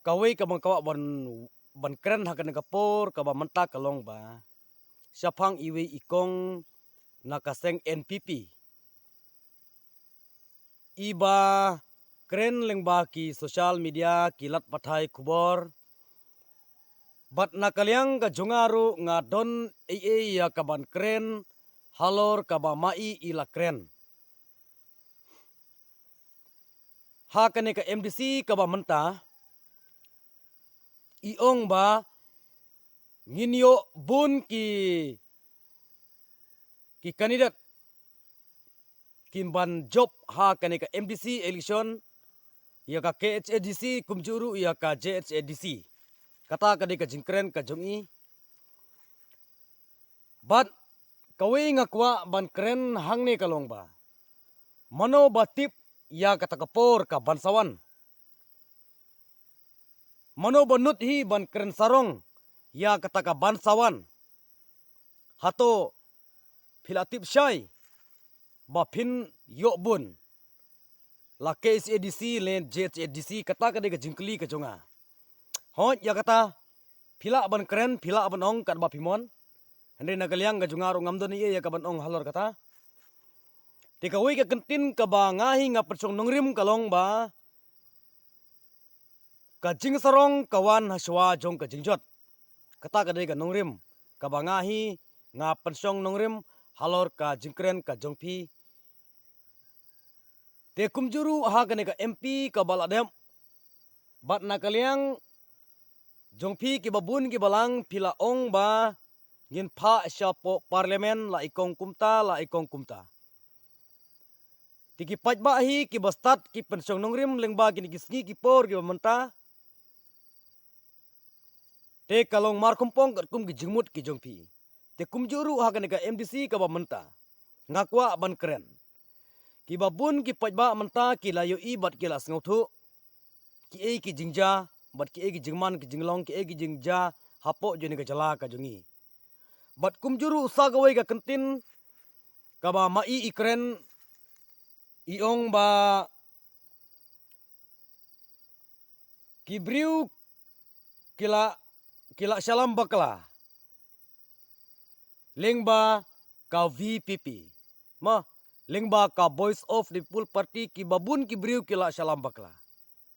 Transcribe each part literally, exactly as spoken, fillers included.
Kawei kaba nga kwah ban, ban kren ha kane ka por kaba mynta ka long ba shaphang iwei i kong na ka seng N P P iba kren lyngba ki social media, ki lad pathai khubor. Bad na ka liang ka jong nga ruh nga don ei ei ïa kaban kren halor kaba ma i i la kren ha kane ka M D C kaba mynta. I ong ba ngin ïoh bun ki, ki candidate kin ban jop ha kane ka M D C election, ïa ka K H A D C kumjuh ruh ïa ka J H A D C. Kata ka dei ka jingkren ka jong i. Bad kawei nga kwah ban kren hangne ka long ba mano ba tip ïa kata ka por ka ban sa wan? Mano ba nud hi ban kren sarong ïa kata ka ban sa wan? Hato phi la tip shai ba phin ïoh bun la K H A D C lane J H A D C? Kata ka dei ka jingkylli ka jong nga. Hooid, ïa kata phi lah ban kren, phi lah ban ong katba phi mon. Hynrei na ka liang ka jong nga ruh ngam don ei ei ïa kaban ong halor kata. Te kawei ka kyntien kaba nga hi nga pynshong nongrim ka long ba ka jingsarong ka wan hashwa jong ka jingjot. Kata ka dei ka nongrim kaba nga hi nga pynshong nongrim halor ka jingkren ka jong phi. Te kumjuh ruh ha kane ka M P kaba la dep, bad na ka liang jong phi kiba bun kiba lang phi la ong ba ngin phah shapoh Parliament la i kong kumta, la i kong kumta. Te ki paidbah hi kiba stad ki pynshong nongrim lyngba kine ki sngi ki por kiba mynta. Te ka long markhongpong katkum ki jingmut ki jong phi. Te kumjuh ruh ha kane ka M D C kaba mynta nga kwah ban kren. Kiba bun ki paidbah mynta ki la ïohi bad ki la sngewthuh kiei ki jingjia bad kiei ki jingman ki jinglong, kiei ki jingjia hapoh jong kane ka jylla ka jong i. Bad kumjuh ruh sa kawei ka kyntien kaba ma i i kren, i ong ba ki briew ki la, ki la shalam bakla lyngba ka V P P, ma, lyngba ka Voice of the People Party, kiba bun ki briew ki la shalam bakla.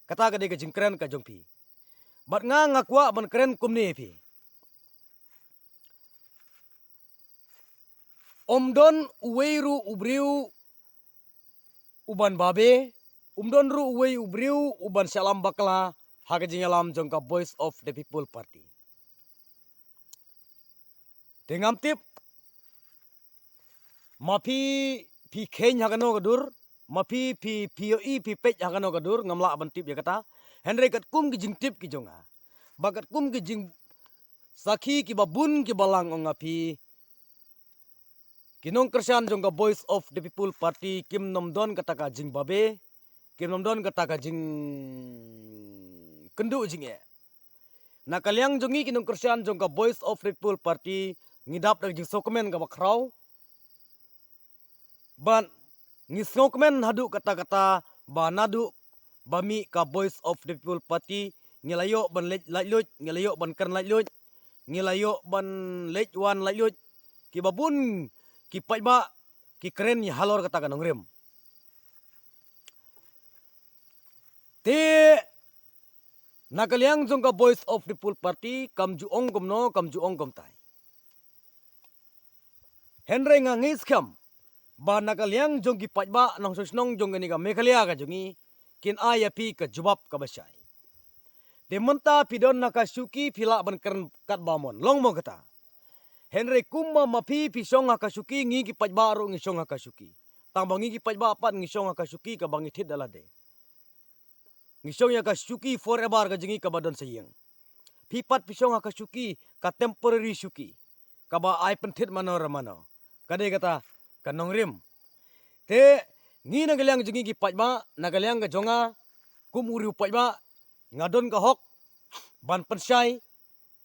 Kata ka dei ka jingkren ka jong phi. Bad nga nga kwah ban kren kumne ïa phi. Ym don uwei ruh u briew uban babe, ym don ruh uwei u briew uban shalam bakla ha ka jingïalam jong ka Voice of the People Party. Te ngam tip ma phi, phi kheiñ ha kano ka dur, ma phi, phi, phi ïohi, phi peit ha kano ka dur, ngam lah ban tip ïa kata. Hynrei katkum ki jingtip ki jong nga, ba katkum ki jingsakhi kiba bun kiba lang ong ïa phi, ki nongkyrshan jong ka Voice of the People Party kim nym don kata ka jingbabe, kim nym don kata ka jingkynduh jingeh. Na ka liang jong ngi ki nongkyrshan jong ka Voice of the People Party, ngi dap da ka jingsngewkmen kaba khraw. Bad ngi sngewkmen haduh katta katta ba naduh ba mih ka Voice of the People Party, ngi la ïoh ban leit laitluid, ngi la ïoh ban kren laitluid, ngi la ïoh ban leit wan laitluid. Kiba bun ki paidbah ki kren ïa halor kata ka nongrim. Te na ka liang jong ka Voice of the People Party, kam ju ong kumno, kam ju ong kumtai. Hynrei nga ngeit skhem ba na ka liang jong ki paidbah nongshong shnong jong kane ka Meghalaya ka jong ngi, kin ai ïa phi ka jubab kaba shai. Te mynta phi don ha ka shuki, phi lah ban kren katba mon, long mo kata. Hynrei kumba ma phi phi shong ha ka shuki, ngi ki paidbah ruh ngi shong ha ka shuki. Tang ba ngi ki paidbah pat ngi shong ha ka shuki kaba ngi thied da lade. Ngi shong ïa ka shuki forever ka jong ngi kaba don sa ïing. Phi pat phi shong ha ka shuki, ka temporary shuki, kaba ai pynthied mano re mano. Ka dei kata ka nongrim. Te ngi na ka liang jong ngi ki paidbah, na ka liang ka jong nga kum u riew paidbah, nga don ka hok ban pynshai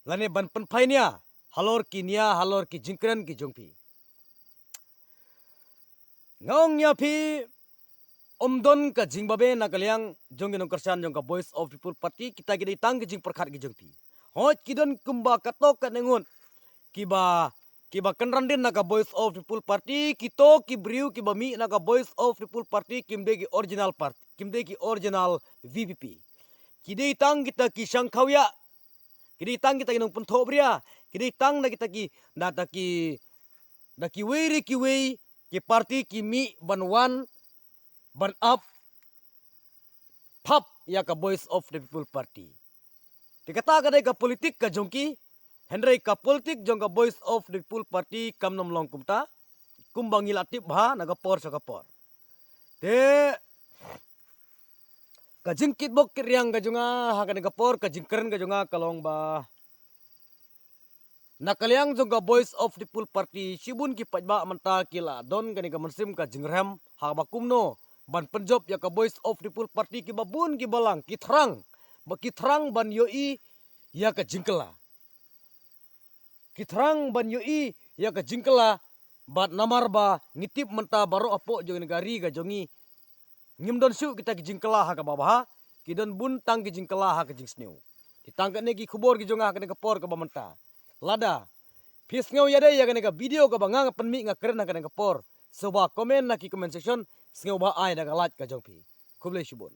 lane ban pynphai nia halor ki nia, halor ki jingkren ki jong phi. Nga ong ïa phi, ym don ka jingbabe na ka liang jong ki nongkyrshan jong ka Voice of People Party, kita ki dei tang ki jingpyrkhat ki jong phi. Hooid ki don kumba katto katne ngut kiba, kiba kynran dien na ka Voice of People Party, kito ki briew kiba mih na ka Voice of People Party kim dei ki original party, kim dei ki original V P P. Ki dei tang kita ki shang khawiah, ki dei tang kita ki nongpynthohbria, ki dei tang da kita ki, da ta ki, da kiwei re kiwei ki party ki mih ban wan ban ap phap ïa ka Voice of the People Party. Te kata ka dei ka politik ka jong ki, hynrei ka politik jong ka Voice of the People Party kam nym long kumta, kumba ngi la tip bha na ka por sha ka por. Te ka jingkitbok kitriang ka jong nga ha kane ka por, ka jingkren ka jong nga ka long ba na ka liang jong ka Voice of the People Party, shibun ki paidbah mynta ki la don kane ka mynsiem ka jingrhem, haba kumno ban pynjop ïa ka Voice of the People Party, kiba bun ki balang ki thrang, ba ki thrang ban ïohi ïa ka jingkylla. Ki thrang ban ïohi ïa ka jingkylla, bad namar ba ngi tip mynta baroh hapoh jong kane ka ri ka jong ngi ngim don shuh kita ki jingkylla ha kaba bha, ki don bun tang ki jingkylla ha ka jingsniew. Te tang kane ki khubor ki jong nga ha kane ka por kaba mynta. Lada phi sngew ïadei ïa kane ka video kaba nga nga pynmih nga kren ha kane ka por, sngewbha comment na ki comment section, sngewbha ai da ka like ka jong phi. Khublei shibun.